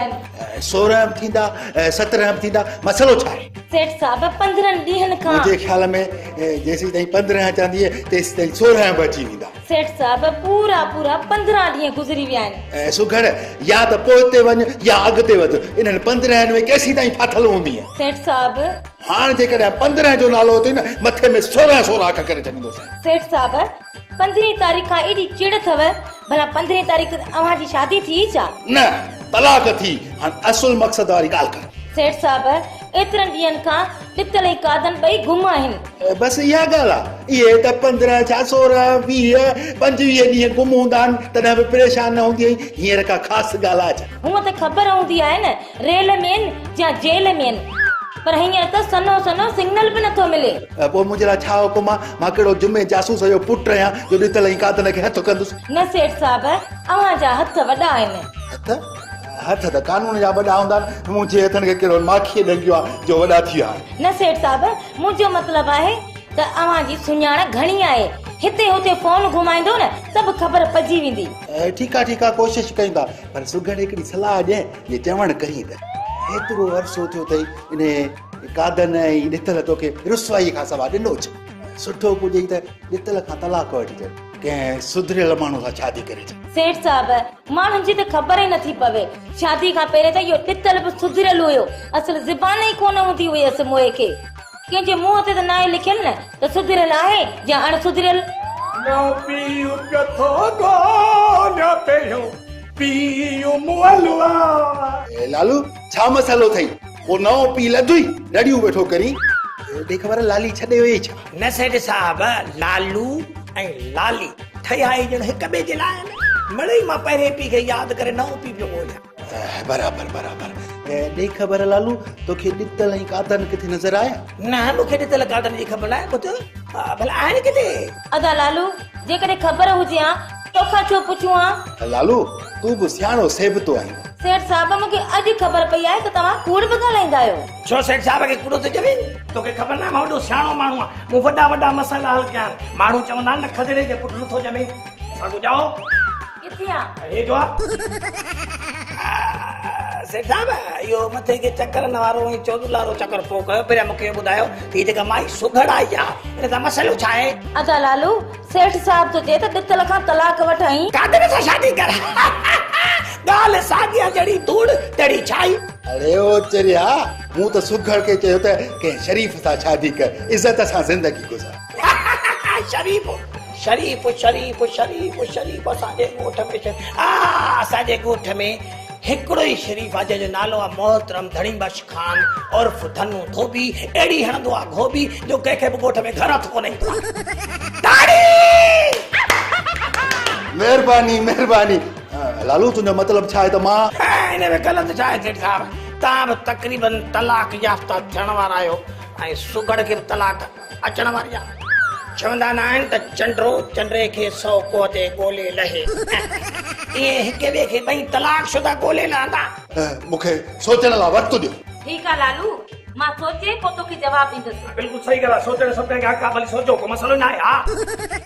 آهن. 16 به ٿيندا، 17 به ٿيندا، مسئلو ڇا آهي؟ سيٺ صاحب 15 ڏينهن کان. منهنجي خيال ۾ جيسيتائين 15 اچندينء تيسيتائين 16 به اچي ويندا. سيٺ صاحب پورا پورا 15 ڏينهن گذري ويا آهن. سگهڙ، يا ته پوئتي وڃ يا اڳتي وڌ، انهن 15 ۾ ڪيسيتائين ڦاٿل هوندينء؟ سيٺ صاحب. هاڻ جيڪڏهن 15 جو نالو اٿئي نه، مٿي ۾ 16 سوراخ ڪري ڇڏيندوسانء. سيٺ صاحب، 15 تاريخ کان ايڏي چڙ اٿو، ڀلا 15 تاريخ اوهان جي شادي ٿي ڇا؟ نه، طلاق ٿي. هاڻ اصل مقصد واري ڳالهه ڪر. سيٺ صاحب، ايترن ڏينهن کان ڏتل ۽ قادن ٻئي گم آهن. بس اها ڳالهه آ. اهي ته 15 ڇا 16، 20، 25 ڏينهن گم هوندا آهن، تڏهن به پريشان نه هوندي آهين. هينئر ڪا خاص ڳالهه آ ڇا؟ هونء ته خبر هوندي آهي نه، ريل ۾ آهن يا جيل ۾ آهن. پر هينئر ته سنهو سنهو سگنل به نٿو ملي. پوء منهنجي لاء ڇا حڪم آ؟ مان ڪهڙو جمعي جاسوس جو پٽ آهيان جو ڏتل ۽ قادن کي هٿ ڪندس. نه سيٺ صاحب، اوهان جا هٿ وڏا آهن. هٿ؟ هٿ ته قانون جا وڏا هوندا آهن. منهنجي هٿن کي ڪهڙو ماکيء ڏنگيو آهي جو وڏا ٿي ويا آهن. نه سيٺ صاحب، منهنجو مطلب آهي ته اوهان جي سڃاڻ گهڻي آهي. هتي هتي فون گهمائيندو نه ته به خبر پئجي ويندي. ٺيڪ آ ٺيڪ آ، ڪوشش ڪيون ٿا. پر سگهڙ هڪڙي صلاح ڏين، جي چوڻ ڪرين ته. ايترو عرصو ٿيو اٿئي انهي قادن ۽ ڏتل توکي رسوائيء کان سوا ڏنو ڇا؟ سٺو پڄئي ته ڏتل کان طلاق وٺي ڇڏ، ڪنهن سڌريل ماڻهو سان شادي ڪري ڇڏ. سيٺ صاحب، ماڻهن جي ته خبر ئي نٿي پوي. شادي کان پهرين ته اهو ڏتل به سڌريل هيو. اصل زبان ئي ڪونه هوندي هيس موئي کي. ڪنهن جي منهن تي ته ناهي لکيل نه ته سڌريل آهي يا اڻ سڌريل. نئون پيء ڪٿو ڳوليان پيو، پيء مئل آ. لالو، ڇا مسئلو اٿئي؟ ڪو نئون پيء لڌوئي، رڙيون ويٺو ڪرين. ڏي خبر لالي ڇڏي ويئي ڇا؟ نه سيٺ صاحب، لالو ۽ لالي ٺهيا ئي ڄڻ هڪ ٻئي جي لاء آهن. مڙئي مان پهرين پيء کي ياد ڪري نئون پيء پيو ڳوليان. برابر برابر. ڏي خبر لالو، توکي ڏتل ۽ قادن ڪٿي نظر آيا؟ نه، مون کي ڏتل قادن جي خبر ناهي. ٻڌ، ڀلا آهن ڪٿي؟ ادا لالو، جيڪڏهن خبر هجي ها، توکان ڇو پڇون ها؟ لالو، تون به سياڻو سيبتو آهين. سيٺ صاحب، مون کي اڄ خبر پئي آهي ته توهان ڪوڙ به ڳالهائيندا آهيو. ڇو سيٺ صاحب کي ڪوڙو ٿو چوين؟ توکي خبر ناهي مان وڏو سياڻو ماڻهو آهيان. مون وڏا وڏا مسئلا حل ڪيا آهن. ماڻهو چوندا آهن نه کدڙي کي پٽ نٿو ڄمي. ساڳو ڄائو. ڪٿي آ؟ هي جو آ. سيٺ صاحب، اهو مٿي کي چڪرن وارو ۽ چودولارو چڪر پوء ڪيو. پهريان مون کي اهو ٻڌايو ته هي جيڪا مائي سگهڙ آئي آ، ان سان مسئلو ڇا آهي؟ ادا لالو، سيٺ صاحب ٿو چئي ته ڏتل کان طلاق وٺ ۽. قادر سان شادي ڪر. ڳالهه ساڳي آ، جهڙي ڌوڙ تهڙي ڇائي. اڙي او چريا، مون ته سگهڙ کي چيو ته ڪنهن شريف سان شادي ڪر، عزت سان زندگي گذار. شريف، شريف، شريف، شريف، شريف، اسان جي ڳوٺ ۾ شريف، آ اسان جي ڳوٺ ۾ هڪڙو ئي شريف آ، جنهن جو نالو آ محترم ڌڻي بخش خان عرف ڌنو ڌوٻي. اهڙي هڻندو آ گهوٻي جو ڪنهن کي به ڳوٺ ۾ گهر هٿ ڪونه ايندو آ. تاڙي! مهرباني مهرباني. لالو تنهنجو مطلب ڇا آهي ته مان. ان ۾ غلط ڇا آهي سيٺ صاحب، توهان به تقريبن طلاق يافته ٿيڻ وارا آهيو ۽ سگهڙ کي به طلاق اچڻ واري آ. چوندا نه آهن ته چنڊو چنڊي کي سو ڪوهه تي ڳولي لهي. ائين هڪ ٻئي کي ٻئي طلاق شده ڳولي لهندا. مون کي سوچڻ لاء وقت ڏيو. ٺيڪ آ لالو، مان سوچي پوء توکي جواب ڏيندس. بلڪل صحيح ڳالهه آ، سوچڻ سڀ ڪنهن کي حق آ، ڀلي سوچو ڪو مسئلو ناهي ها.